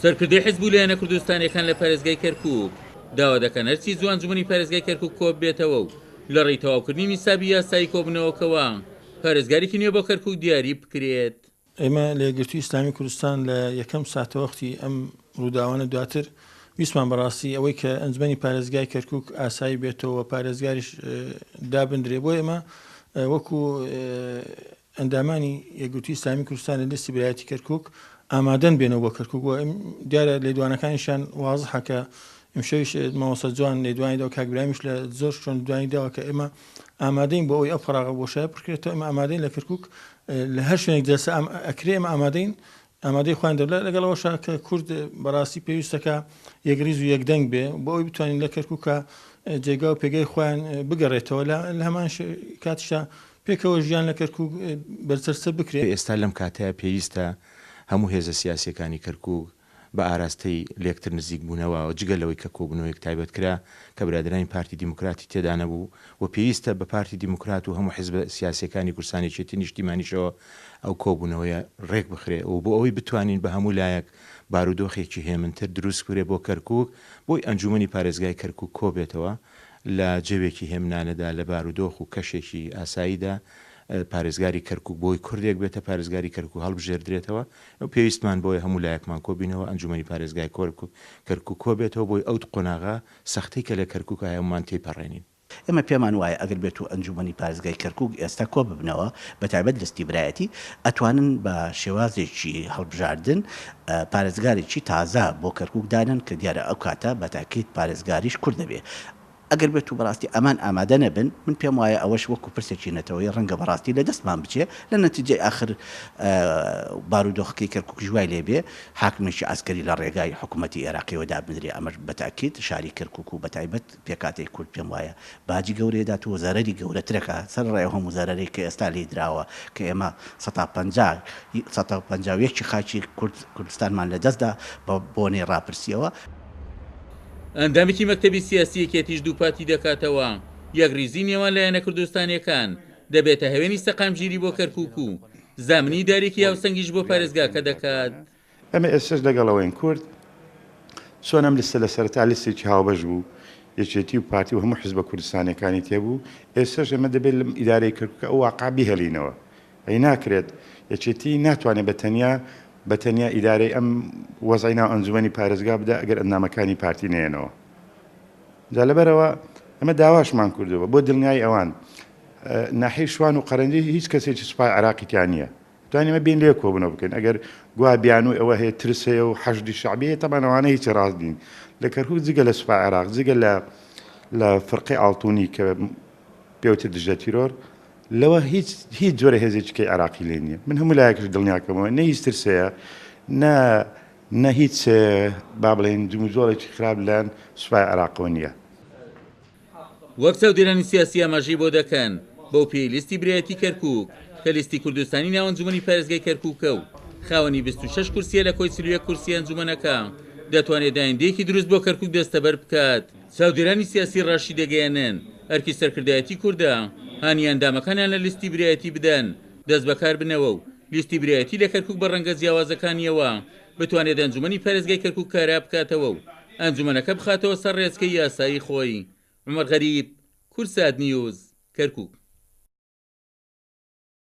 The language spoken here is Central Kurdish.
سەرکردەی حزب و لایەنە کوردستانیەکان لە پارێزگای کەرکوک داوا دەکەن هەرچی زوو ئەنجومەنی پارێزگای کەرکوک کۆببێتەوە و لەڕێی تەواوکردنی نیسابی یاسایی کۆبوونەوەکەوە پارێزگارێکی نوێ بۆ کەرکوک دیاری بکرێت. ئێمە لە یەکگرتووی ئیسلامی کوردستان لە یەکەم ساتەوەختی ئەم ڕووداوانە دواتر ویستمان بەڕاستی ئەوەی کە ئەنجومەنی پارێزگای کەرکوک ئاسایی بێتەوە پارێزگاریش دابندرێ بۆ ئێمە وەکو ئەندامانی یەکگرتووی ئیسلامی کوردستان لە لیستی برایەتی کەرکوک ئامادەن بێنەوە بۆ کەرکوک و دیارە لێدوانەکانیشیان وازحە کە ئیمشەویش مامۆستا جوان لێدوانی داوە کاک برامیش لە زۆر شوێن لێدوانی داوە کە ئێمە ئامادەین بۆ ئەوەی ئەو فەراغە بۆشایە پڕکرێتەوە ئێمە ئامادەین لە کەرکوک لە هەر شوێنێک جەلسە ئەکرێ ئێمە ئامادەین ئامادەی خۆیان دەبن لەگەڵ ئەوەشا کە کورد بەڕاستی پێویستەکە یەکڕیز و یەکدەنگ بێ بۆ ئەوەی بتوانین لە کەرکووکە جێگا و پێگەی خۆیان بگەڕێتەوە لە هەمان کاتیشا پێکەوە ژیان لە کەرکووک بەرجەستە بکرێ. ئێستا لەم کاتەیا پێویستە هەموو هێزە سیاسییەکانی کەرکووک بە ئاراستەی لێکتر نزیک بوونەوە، جگە لەوەی کە کۆبوونەوەیەک تایبەت کرا کە برادەرانی پارتی دیموکراتی تێدا نەبوو و پێویستە بە پارتی دیموکرات و هەموو حیزبە سیاسییەکانی کوردستان یەکێتی نیشتیمانیشەوە ئەو کۆبوونەوەیە رێک بخرێ و بۆ ئەوەی بتوانین بە هەموو لایەک بارودۆخێکی هێمنتر دروست بکرێ بۆ کەرکوک بۆی ئەنجوومەنی پارێزگای کەرکوک کۆبێتەوە لە جەوێکی هێمنانەدا لە بارودۆخ و کەشێکی ئاساییدا پارێزگاری کەرکوک بۆی کوردێک بێتە پارێزگاری کەرکوک هەڵبژێردرێتەوە پێویستمان بۆیە هەموو لایەکمان کۆبینەوە ئەنجومەنی پارێزگای کەرکوک کۆبێتەوە بۆی ئەو قۆناغە سەختەی کە لە کەرکوکا هەیە هەموومان تێیپەڕێنین. ئێمە پێمان وایە ئەگەر بێتو ئەنجومەنی پارێزگای کەرکوک ئێستا کۆببنەوە بەتایبەت لستی برایەتی ئەتوانن بە شێوازێکی هەڵبژاردن پارێزگارێکی تازە بۆ کەرکوک دانێن کە دیارە ئەو کاتە بەتاکید پارێزگاریش کورد دەبێ ئەگەر بێتو بەڕاستی ئەمان ئامادە نەبن، من پێم وایە ئەوەش وەکو پرسێکی نەتەوەیی ڕەنگە بەڕاستی لە دەستمان بچێ، لە نەتیجەی ئاخر بارودۆخەکەی کەرکوکیش وای لێ بێ حاکمێکی عەسکەری لە ڕێگای حکومەتی ئێراقیەوە دابنرێ، ئەمەش بە تەئکید شاری کەرکوک و بەتایبەت پێکهاتەی کورد پێم وایە باجی گەورەی دات و زەرەری گەورەترەکا، سەرەڕای ئەو هەموو زەرەرەی کە ئێستا لێی دراوە کە ئێمە سەتا 50 سەتا 51 ی خاکی کورد کوردستانمان لە دەست دا بە بۆنەی ڕاپرسیەوە. ئەندامێکی مەکتەبی سیاسی یەکێتیش دووپاتی دەکاتەوە، یەکڕیزی نێوان لایەنە کوردستانییەکان دەبێتە هەوێنی سەقامگیری بۆ کەرکوک و زامنی ئیدارێکی هاوسەنگیش بۆ پارێزگاکە دەکات. ئێمە ئێستەش لەگەڵ ئەوەین کورد چۆن ئەم لیستە لە سەرەتا لیستێکی هاوبەش بوو، یەکێتی و پارتی و هەموو حزبە کوردستانییەکانی تێبوو، ئێستەش ئێمە دەبێت لەم ئیدارەی کەرکوکە ئەو واقعە بیهێڵینەوە. ئەی ناکرێت یەکێتی ناتوانێت بە تەنیا بە تەنیا ئیدارەی ئەم وەزعی ناو ئەنجومەنی پارێزگا بدا ئەگەر ئەندامەکانی پارتی نەیەنەوە. جا لەبەرئەوە ئەمە داواشمان کردووە بۆ دڵنیایی ئەوان ناحیەی شوان و قەرەنجی هیچ کەسێکی سوپای عێراقی تیا نییە. توانین ئێمە بێین لێ کۆبوونەوە بکەین ئەگەر گوا بیانووی ئەوە هەیە ترس هەیە و حەشدی شەعبی هەیە تەبعەن ئەوانە هیچ ڕاست نین. لە کەرکوک جگە لە سوپای عێراق جگە لە لە فرقەی ئاڵتونی کە پێوتر دژە تیرۆر لەوە هیچ هیچ جۆرە هێزێکی کەی عێراقی لێ نییە. من هەموو لایەکش دڵنیاکەمەوە نە هیچ ترس هەیە نە نە هیچ با بڵێین جموجۆڵێکی خراپ لەلایەن سوپای عێراقەوە نییە. وەک چاودێرانی سیاسی ئاماژەی بۆ دەکەن، بەو پێیەی لیستی برایەتی کەرکوک کە لیستی کوردستانی ناو ئەنجومەنی پارێزگای کەرکوکە و خاوەنی 26 کورسیە لە کۆی 41 کورسی ئەنجومەنەکە، دەتوانێت ئایندەیەکی دروست بۆ کەرکوک دەستەبەر بکات. چاودێرانی سیاسی ڕاشیدەگەیەنن، ئەرکی سەرکردایەتی کوردە هانی ئەندامەکانیان لە لیستی برایەتی بدەن دەستبەکاربنەوە و لیستی برایەتی لە کەرکوک بە ڕەنگە جیاوازەکانیەوە بتوانێت ئەنجومەنی پارێزگای کەرکوک کارا بکاتەوە و ئەنجومەنەکە بخاتەوە سەر ڕێچکەی یاسایی خۆی. عومەر غەریب، کوردسات نیوز، کەرکوک.